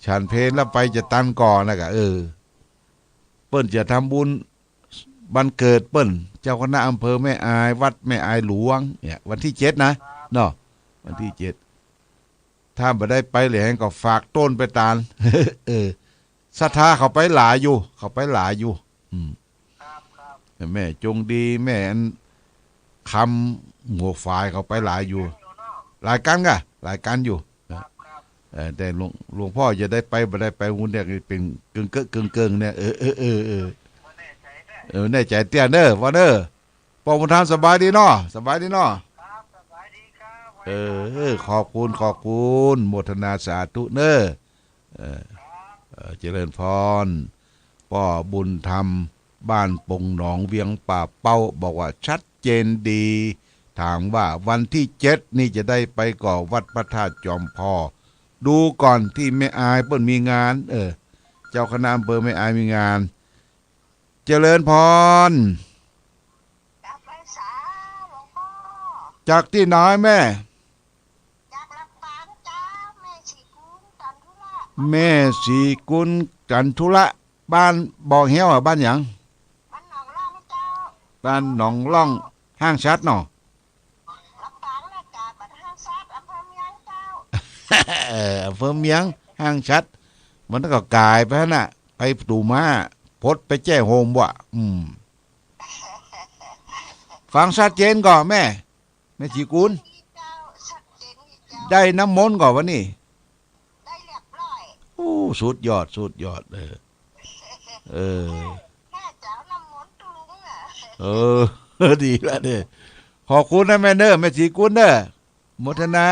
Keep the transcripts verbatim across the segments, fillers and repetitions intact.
ฉันเพลแล้วไปจะตันก่อนนะกะ เออ เปิ้นจะทำบุญวันเกิดเปิ้น เจ้าคณะอำเภอแม่อาย วัดแม่อายหลวง เนี่ย วันตี้เจ็ดนะ เนาะ วันตี้เจ็ด ถ้าบ่ได้ไปเหลือแหงก็ฝากโต้นไปตาน เออ ศรัทธาเขาไปหลายอยู่ เขาไปหลายอยู่ อืม แม่จงดี แม่อันคำหัวฝายเขาไปหลายอยู่ หลายกั๋นกะ หลายกั๋นอยู่ เออ แต่หลวง หลวงพ่อจะได้ไปบ่ได้ไป ฮู้เนี่ย เป๋นเกิ่งเกอะเกิ่งเกิ่งเนี่ย เออ เออ เออ เออ เออ แน่ใจ๋เตี้ยเน้อ ว่าเน้อ ป้อบุญธรรมสบายดีเนาะ สบายดีเนาะ เออ เออ ขอบคุณ ขอบคุณ โมทนาสาธุเน้อ เออ เออ เจริญพร ป้อบุญธรรม บ้านปงหนอง เวียงป่าเป้า บอกว่าชัดเจนดี ถามว่าวันตี้เจ็ดนี่จะได้ไปก่อวัดพระธาตุจอมพอ ดูก่อนตี้แม่อายเปิ้นมีงาน เออ เจ้าคณะอำเภอแม่อายมีงาน เจริญพร กลับไปสาหลวงพ่อ จากตี้ไหนแม่ จากลำปางเจ้า แม่ศรีกุลจันทุระ แม่ศรีกุลจันทุระ บ้านบ่อเฮี้ยวอะ บ้านหยัง บ้านหนองล่องเจ้า บ้านหนองล่อง ฮ้างฉัตรเนาะ ลำปางนะจ๊ะ บ้านฮ้างฉัตร อำเภอเมียงเจ้า เออ อำเภอเมียง ฮ้างฉัตร มันก็ก๋ายไปหั้นน่ะ ไปประตู๋ม้า พดไปแจ้โฮมว่ะ อืม ฟังชัดเจนก่อแม่ แม่ศรีกุล ชัดเจนดีเจ้า ได้น้ำมนต์ก่อวันนี้ ได้เรียบร้อย โอ้ สุดยอด สุดยอด เออ เออ แม่จะเอาน้ำมนต์ตุลุงอะ เออ ดีละเนี่ย ขอบคุณนะแม่เน้อ แม่ศรีกุลเน้อ โมทนา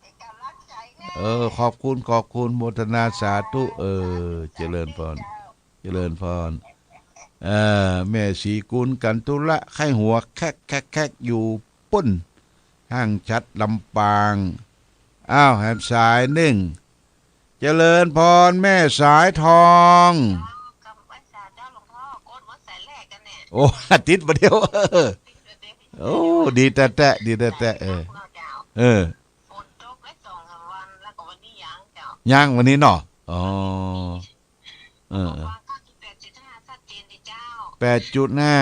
เป็นกำลังใจแน่ เออ ขอบคุณ ขอบคุณ โมทนาสาธุ เออ เจริญพร เจ้า เจริญพร เออ แม่ศรีกุลจันทุระ ใค่หัวแคกแคกแคกอยู่ปุ้น ฮ้างฉัตรลำปาง อ้าว แหมสายนึ่ง เจริญพรแม่สายทอง กลับไปสาเจ้าหลวงพ่อ โกนหมดสายแรกกันเนี่ย โอ้ อาทิตย์บ่าเดียว เออ โอ้ ดีแต๊ๆ ดีแต๊ๆ เออ เจ้า เออ ฝนตกได้สองสามวัน แล้วก็วันนี้ยังเจ้า ยังวันนี้เนาะ อ๋อ เออ เออ บอกว่าเก้าสิบแปดจุดห้า ชัดเจนดีเจ้า แปดจุดห้า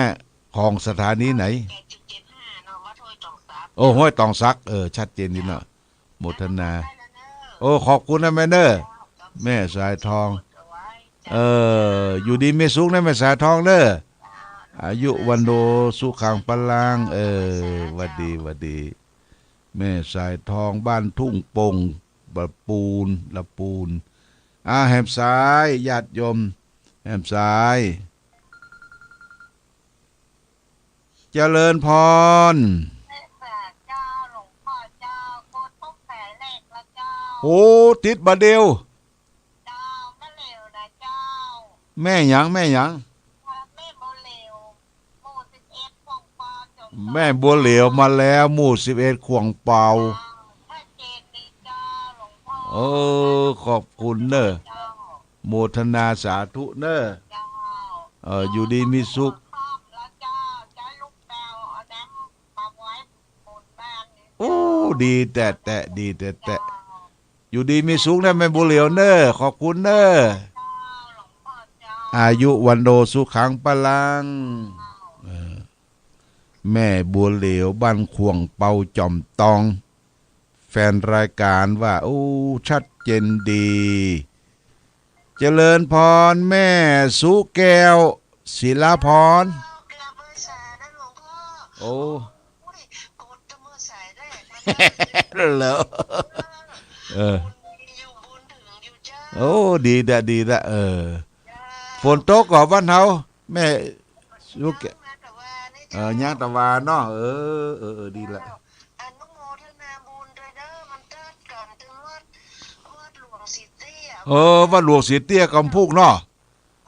ของสถานีไหน แปดจุดเจ็ดห้า เนาะ วัดห้วยตองสัก โอ้ ห้วยตองสัก เออ ชัดเจนดีเนาะ โมทนา ได้แล้วเนอะ โอ้ ขอบคุณนะแม่เน้อ เจ้า แม่สายทอง เออ อยู่ดีมีสุขนะแม่สายทองเน้อ อายุวัณโณสุขังพลัง เออ หวัดดี หวัดดี แม่สายทอง บ้านทุ่งโป่ง ละปูน ละปูน อ่า แหมสาย ญาติโยม แหมสาย เจริญพร แม่สายเจ้า หลวงพ่อเจ้า โกนหมดสายแรกแล้วเจ้า โอ้ ติดบ่าเดียว เจ้า บ่าเหลียวนะเจ้า แม่หยัง แม่หยัง แม่บัวเหลียว หมู่สิบเอ็ด ขวงเปา เจ้า แม่บัวเหลียวมาแล้ว หมู่สิบเอ็ด ขวงเปา เจ้า ชัดเจนดีเจ้า หลวงพ่อ เออ ขอบคุณเน้อ เจ้า โมทนาสาธุเน้อ เจ้า เออ อยู่ดีมีสุข เจ้า แล้วเจ้า เจ้าลูกแมวเอาน้ำมาไว้บนบ้านนี่ โอ้ ดีแต๊ๆ ดีแต๊ๆ เจ้า อยู่ดีมีสุขนะแม่บัวเหลียวเน้อ ขอบคุณเน้อ อายุวัณโณสุขังพลัง เออ แม่บัวเหลียวบ้านขวงเปาจอมตอง แฟนรายการว่า โอ้ ชัดเจนดี เจริญพรแม่สุแก้ว ศิลาพร กลับมาสายนะหลวงพ่อ โอ้ โอ้ย โกนแตะเมื่อสายแรกมาเลย เหรอ เออ บุญมีอยู่บุญถึงอยู่เจ้า โอ้ ดีละ ดีละ เออ เจ้า ฝนตกก่อบ้านเฮา แม่สุแก้ว ยังนะ แต่ว่านี่ เออ ยังแต่ว่าเนาะ เออ เออ เออ ดีละ เจ้า อนุโมทนาบุญด้วยเด้อ มันเกิดกันถึงวัด วัดหลวงศรีเตี้ย เออ วัดหลวงศรีเตี้ยกำพุกเนาะ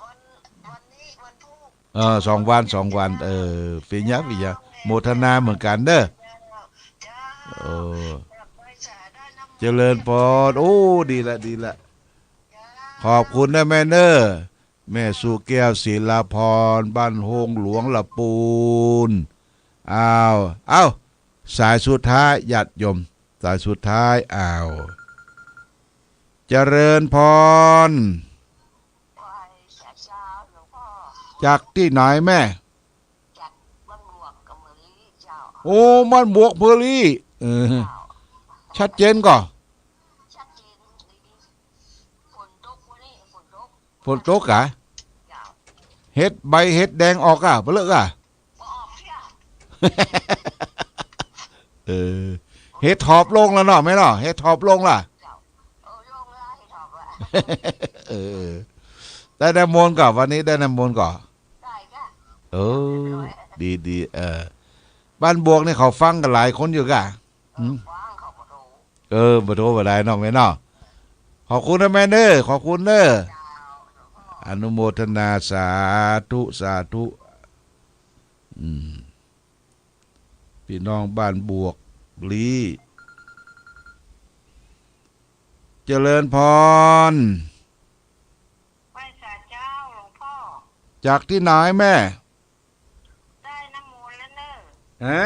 วัน วันนี้วันพุธ เออ สองวัน สองวัน เออ เป๋นหยัง เป๋นหยัง โมทนาเหมือนกั๋นเน้อ เจ้า เออ เจ้า เจริญพร โอ้ ดีละ ดีละ เจ้า ขอบคุณนะแม่เน้อ แม่สุแก้ว ศิลาพร บ้านโฮงหลวง ละปูน อ้าว เอ้า สายสุดท้าย ญาติโยม สายสุดท้าย อ้าว เจริญพร จากตี้ไหนแม่ โอ้ บ้านบวกเภอรี่ เออ ชัดเจนก่อ ฝนตกก๋ะ เห็ดใบเห็ดแดงออกก่ะ บ่เลิกก่ะ เออ เห็ดถอบลงแล้วเนาะแม่เนาะ เห็ดถอบลงละ เออ ได้น้ำมนต์ก่อ วันนี้ได้น้ำมนต์ก่อ เออ ดีดี เออ บ้านบวกนี่เขาฟังกั๋นหลายคนอยู่ก่ะ หืม เออ บ่โทรบ่ได้เนาะแม่เนาะ ขอบคุณนะแม่เน้อ ขอบคุณเน้อ อนุโมทนาสาธุ สาธุ อืม พี่น้องบ้านบวกลี เจริญพร ไหว้สาเจ้าหลวงพ่อ จากตี้ไหนแม่ ได้น้ำมนต์แล้วเน้อ ฮะ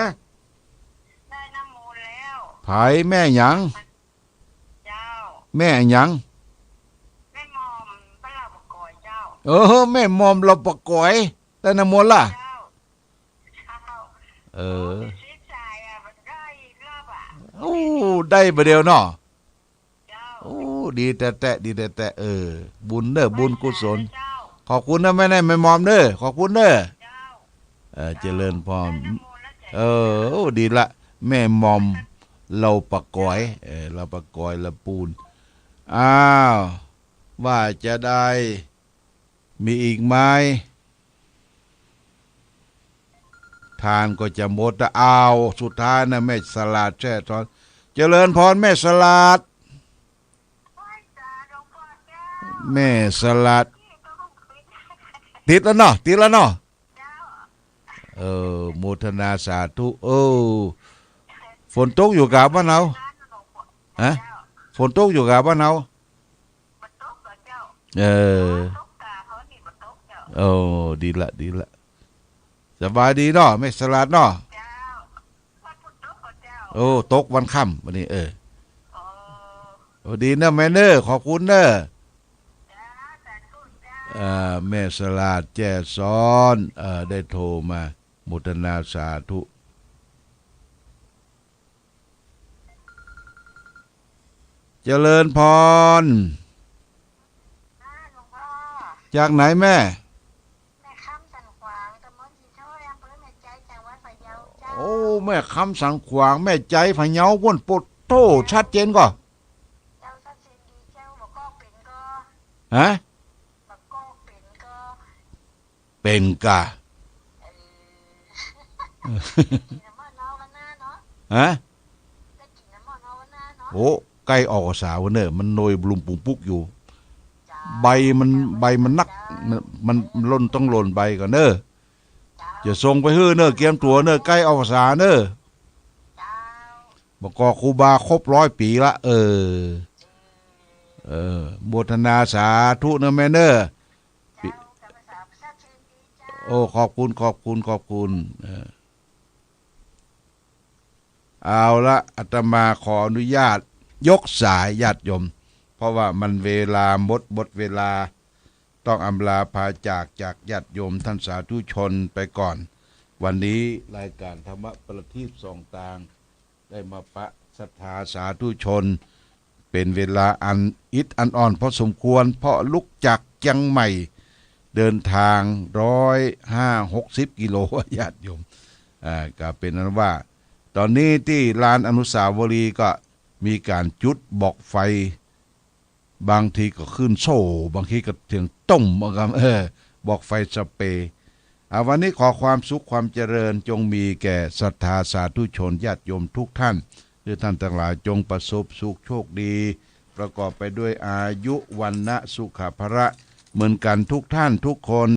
ได้น้ำมนต์แล้ว ใผแม่หยัง เจ้า แม่หยัง แม่หม่อมบ้านเหล่าปะก๋อยเจ้า เออ แม่หม่อมเหล่าปะก๋อย ได้น้ำมนต์ละ เจ้า เจ้า เออ สิบสายอะ มันได้รอบอะ โอ้ ได้บ่าเดียวเนาะ เจ้า โอ้ ดีแต๊ๆ ดีแต๊ๆ เออ บุญเน้อ บุญกุศล เจ้า ขอบคุณนะแม่เน้อ แม่หม่อมเน้อ ขอบคุณเน้อ เจ้า เออ เจริญพร ได้น้ำมนต์แล้วเจ้า เออ โอ้ ดีละ แม่หม่อมเหล่าปะก๋อย เออ เหล่าปะก๋อย เหล่าปูน อ้าว ว่าจะได้ มีอีกไหม ทานก็จะหมดละ อ้าว สุดท้ายนะ แม่สลาดแช่ช้อน เจริญพรแม่สลาด แม่สลาด ติดแล้วเนาะ ติดแล้วเนาะ เออ โมทนาสาธุ เออ ฝนตกอยู่ก่ะบ้านเฮา ฮะ ฝนตกอยู่ก่ะบ้านเฮา เออ โอ้ ดีละ ดีละ สบายดีเนาะ แม่สลาดเนาะ โอ้ ตกวันค่ำวันนี้ เออ โอ้ ดีเน้อแม่เน้อ ขอบคุณเน้อ เอ่อ แม่สลาดแจ้ซ้อน เอ่อ ได้โทรมา โมทนาสาธุ เจริญพร ค่ะหลวงพ่อ จากไหนแม่ แม่คำสันขวาง ตำบลสีเทา อำเภอแม่ใจ จังหวัดพะเยาเจ้า โอ้ แม่คำสันขวาง แม่ใจ พะเยา ปู๊น โปะโธ่ ชัดเจนก่อ เจ้า ชัดเจนดีเจ้า บ่กอกเป๋นก่อ ฮะ บ่กอกเป๋นก่อ เป๋นก่ะ เออ กิ๋นน้ำมันเนาะวันหน้าเนาะ ฮะ ได้กิ๋นน้ำมันเนาะวันหน้าเนาะ โอ้ ใก้ออกพรรษาวันเน้อ มันหน่วยบำรุงปรุงปุ๊กอยู่ เจ้า ใบมัน ใบมันนัก มัน มันหล่น ต้องหล่นใบก่อนเน้อ เจ้า จะส่งไปหื้อเน้อ เกียมตั๋วเน้อ ใก้ออกพรรษาเน้อ เจ้า บ่กอกครูบาครบร้อยปี๋ละ เออ เออ โมทนาสาธุเน้อแม่เน้อ เจ้า โอ้ ขอบคุณ ขอบคุณ ขอบคุณ เออ เอาละ อาตมาขออนุญาตยกสายญาติโยม เพราะว่ามันเวลาหมด หมดเวลา ต้องอำลาพาจาก จากญาติโยมท่านสาธุชนไปก่อน วันนี้รายการธรรมะประทีปส่องตาง ได้มาปะศรัทธาสาธุชน เป๋นเวลาอันอิดอันอ่อนพอสมควร เพราะลุกจากเจียงใหม่ เดินทางร้อยห้า หกสิบกิโล ญาติโยม อ่า ก็เป๋นอันว่า ต๋อนนี้ตี้ลานอนุสาวรีย์ก็มีก๋านจุดบอกไฟ บางทีก็ขึ้นโซ่ บางทีก็เถียงต้ม เอากำ เออ บอกไฟสเปรย์ อ่า วันนี้ขอความสุขความเจริญจงมีแก่ศรัทธาสาธุชนญาติโยมทุกท่าน คือท่านทั้งหลายจงประสบสุขโชคดี ประกอบไปด้วยอายุ วรรณะ สุขะ พละ เหมือนกันทุกท่านทุกคน